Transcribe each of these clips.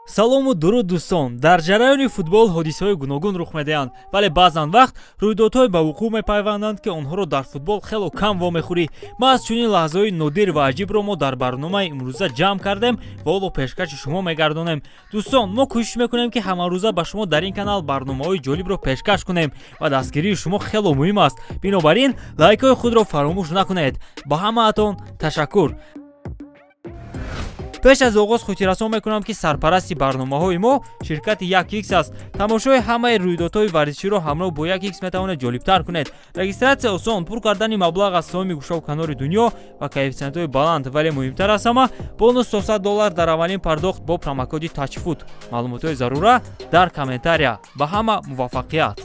Салому дуруд, дӯстон! Дар ҷараёни футбол ҳодисаҳои гуногун рух медиҳанд, вале баъзан вақт рӯйдодҳое ба вуқӯъ мепайванданд, ки онҳоро дар футбол хело кам вомехӯрӣ. Маҳз чунин лаҳзаҳои нодир ва аҷибро мо дар барномаи имрӯза ҷамъ кардем ва ҳоло пешкаши шумо мегардонем. Дӯстон, мо кӯшиш мекунем, ки ҳамарӯза ба шумо дар ин канал барномаҳои ҷолибро пешкаш кунем ва дастгирии шумо хело муҳим аст. Бинобар ин лайкҳои худро фаромӯш накунед. Ба ҳамаатон ташаккур. Пеш аз оғоз хотиррасон мекунам, ки сарпарасти барномаҳои мо ширкати 1x аст. Тамошои ҳамаи рӯйдодҳои варзиширо ҳамроҳ бо 1x метавонед ҷолибтар кунед. Регистратсия осон, пур кардани маблағ аз тамоми гӯшаву канори дунё ва коэффисиентҳои баланд, вале муҳимтар аз ҳама, бонус то 100 доллар дар аввалин пардохт бо промокоди Тачфут. Маълумотҳои зарура дар комментария. Ба ҳама муваффақият!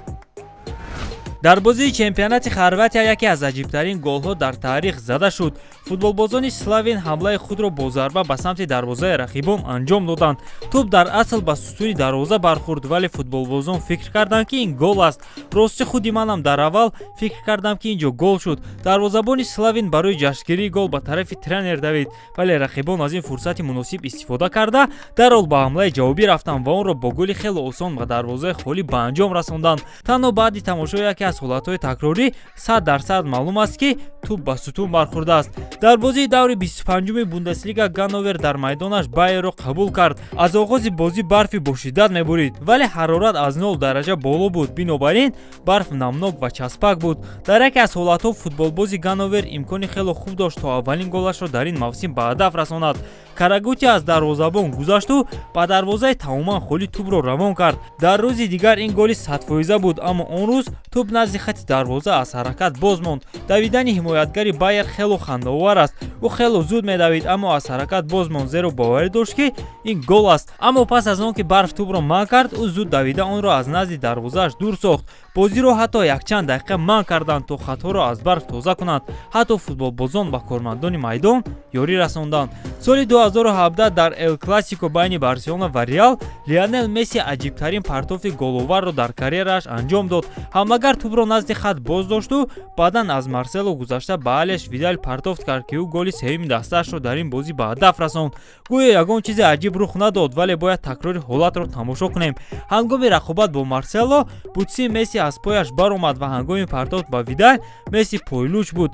Дар бозии чемпионати Хорватия яке аз аҷибтарин голҳо дар таърих зада шуд. Футболбозони Славен ҳамлаи худро бо зарба ба самти дарвозаи рақибон анҷом доданд. Тӯб дар асл ба сутуни дарвоза бархӯрд, вале футболбозон фикр карданд, ки ин гол аст. Рости, худи манам дар аввал фикр кардам, ки ин ҷо гол шуд. Дарвозабони Славен барои ҷашнгирии гол ба тарафи тренер давид, вале рақибон аз ин фурсати муносиб истифода карда, дарҳол ба ҳамлаи ҷавобӣ рафтанд ва онро бо голи хело осон ба дарвозаи холӣ ба анҷом расонданд. Танҳо баъди тамошои яке аз ҳолатҳои такрорӣ 100% маълум аст, ки тӯб ба сутун бархӯрдааст. Дар бозии даври 25-уми Бундеслига Ганновер дар майдонаш Байерро қабул кард. Аз оғози бозӣ барфи бошиддат мебурид, вале ҳарорат аз 0 дараҷа боло буд, бинобар ин барф намнок ва часпак буд. Дар яке аз ҳолатҳо футболбози Ганновер имкони хело хуб дошт, то аввалин голашро дар ин мавсим ба ҳадаф расонад. Карагути аз дарвозабон гузашту ба дарвозаи тамоман холӣ тӯбро равон кард. Дар рӯзи дигар ин голи 100-фоиза буд, аммо он рӯз тӯб назди хати дарвоза аз ҳаракат боз монд. Давидани ҳимоятгари Байер хело хандаовар аст. Ӯ хело зуд медавид, аммо аз ҳаракат боз монд, зеро боварӣ дошт, ки ин гол аст. Аммо пас аз он ки барф тӯбро манъ кард, ӯ зуд давида онро аз назди дарвозааш дур сохт. Бозиро ҳатто якчанд дақиқа манъ карданд, то хатҳоро аз барф тоза кунанд. Ҳатто футболбозон ба кормандони майдон ёрӣ расонданд. Соли 2017 дар Эл Классико байни Барселона ва Реал Лионел Месси аҷибтарин партофти головарро дар карьерааш анҷом дод. Ҳамлагар тӯбро назди хат боз дошту баъдан аз Марсело гузашта ба Алеш Видал партофт кард, ки ӯ голи сеюми дастаашро дар ин бозӣ ба ҳадаф расонд. Гӯё ягон чизи аҷиб рух надод, вале бояд такрори ҳолатро тамошо кунем. Ҳангоми рақобат бо Марсело бутси Месси аз пояш баромад ва ҳангоми партофт ба Видал Месси пойлуч буд.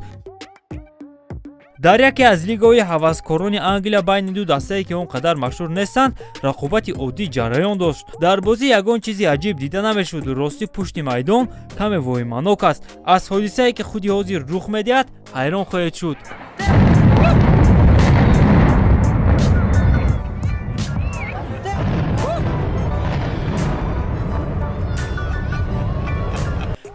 Дар яке аз лигаҳои ҳаваскорони Англия байни ду дастае, ки он қадар машҳур нестанд, рақобати оддӣ ҷараён дошт. Дар бозӣ ягон чизи аҷиб дида намешуд. Ростӣ, пушти майдон каме воҳиманок аст. Аз ҳодисае, ки худи ҳозир рух медиҳад, ҳайрон хоҳед шуд.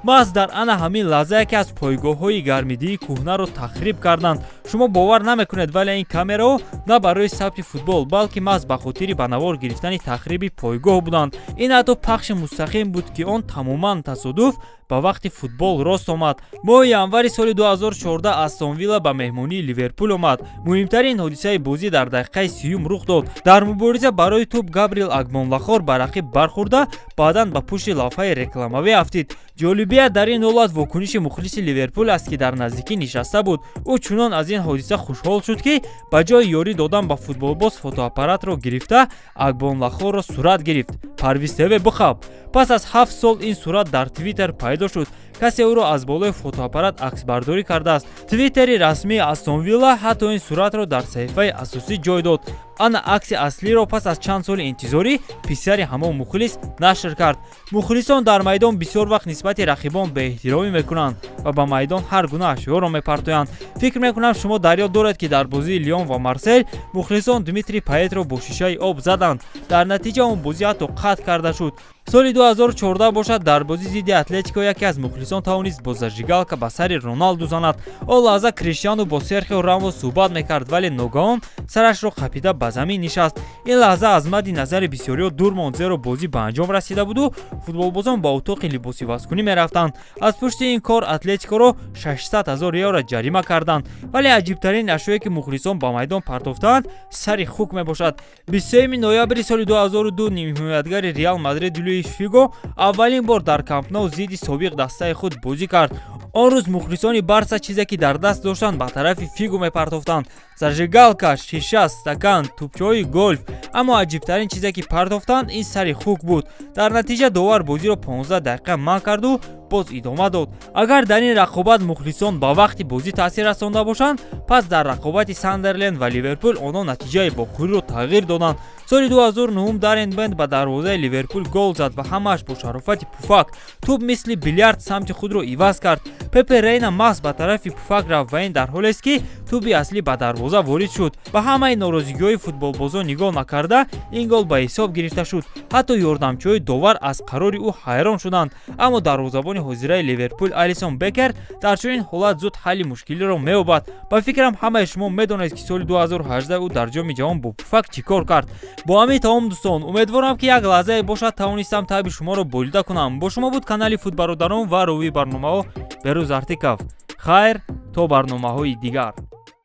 Маҳз дар ана ҳамин лаҳза яке аз пойгоҳҳои гармидиҳии кӯҳнаро тахриб карданд. Шумо бовар намекунед, вале ин камераҳо на барои сабти футбол, балки маҳз ба хотири ба навор гирифтани тахриби пойгоҳ буданд. Ин ҳатто пахши мустақим буд, ки он тамоман тасодуф ба вақти футбол рост омад. Моҳи январи соли 2014 Астон Вилла ба меҳмонии Ливерпул омад. Муҳимтарин ҳодисаи бозӣ дар дақиқаи 30-юм рух дод. Дар мубориза барои тӯб Габриел Агбонлахор ба рақиб бархӯрда, баъдан ба пушти лавҳаи рекламавӣ афтид. Ҷолибият дар ин ҳолат вокуниши мухлиси Ливерпул аст, ки дар наздикӣ нишаста буд. Ӯ чунон аз ин ҳодиса хушҳол шуд, ки ба ҷои ёрӣ додан ба футболбоз фотоаппаратро гирифта, Агбонлахорро сурат гирифт. Парвиз ТВ бихаб. Пас аз 7 сол ин сурат дар Твиттер пайдо шуд. Касе ӯро аз болои фотоаппарат аксбардорӣ кардааст. Твиттери расмии Астон Вилла ҳатто ин суратро дар саҳифаи асосӣ ҷой дод. Ана акси аслиро пас аз чанд соли интизорӣ писари ҳамон мухлис нашр кард. Мухлисон дар майдон бисёр вақт нисбати рақибон беэҳтиромӣ мекунанд ва ба майдон ҳар гуна ашёро мепартоянд. Фикр мекунам, шумо дар ёд доред, ки дар бозии Лион ва Марсел мухлисон Дмитрий Паетро бо шишаи об заданд. Дар натиҷа он бозӣ ҳатто қатъ карда шуд. Соли 2014 бошад, дар бозӣ зидди Атлетико яке аз мухлисон тавонист бо зажигалка ба сари Роналду занад. Он лаҳза Криштиану бо Серхио Рамос суҳбат мекард, вале ногаҳон сарашро қапида ба замин нишаст. Ин лаҳза аз мадди назари бисёриҳо дур монд, зеро бозӣ ба анҷом расида буду футболбозон ба утоқи либосивазкунӣ мерафтанд. Аз пушти ин кор Атлетикоро 600 ҳазор евро ҷарима карданд. Вале аҷибтарин ашёе, ки мухлисон ба майдон партофтаанд, сари хук мебошад. 23 ноябри соли 2002 нимҳимоятгари Реал Мадрид Луиш Фиго аввалин бор дар Камп Ноу зидди собиқ дастаи худ бозӣ кард. Он рӯз мухлисони Барса чизе ки дар даст доштанд, ба тарафи Фигу мепартофтанд: зажигалка, шиша, стакан, тӯбчаҳои голф. Аммо аҷибтарин чизе ки партофтанд, ин сари хук буд. Дар натиҷа довар бозиро 15 дақиқа манъ карду боз идома дод. Агар дар ин рақобат мухлисон ба вақти бозӣ таъсир расонда бошанд, пас дар рақобати Сандерленд ва Ливерпул онҳо натиҷаи вохӯриро тағйир доданд. Соли 2009 Даррен Бенд ба дарвозаи Ливерпул гол зад ва ҳамааш бо шарофати пуфак. Тӯб мисли билярд самти худро иваз кард. Пепе Рейна маҳз ба тарафи пуфак рафт ва ин дар ҳолест, ки тӯби аслӣ ба дарвоза ворид шуд. Ба ҳамаи норозигиҳои футболбозон нигоҳ накарда, ин гол ба ҳисоб гирифта шуд. Ҳатто ёрдамчиҳои довар аз қарори ӯ ҳайрон шуданд. Аммо дарвозабони ҳозираи Ливерпул Алисон Бекер дар чунин ҳолат зуд ҳалли мушкилиро меёбад. Ба фикрам, ҳамаи шумо медонед, ки соли 2018 ӯ дар Ҷоми ҷаҳон бо пуфак чӣ кор кард. Бо ҳамин тамом, дӯстон. Умедворам, ки як лаҳзае бошад, тавонистам таъби шуморо болида кунам. Бо шумо буд канали Футбародарон ва ровии барномаҳо Берӯз Артиков. Хайр, то барномаҳои дигар.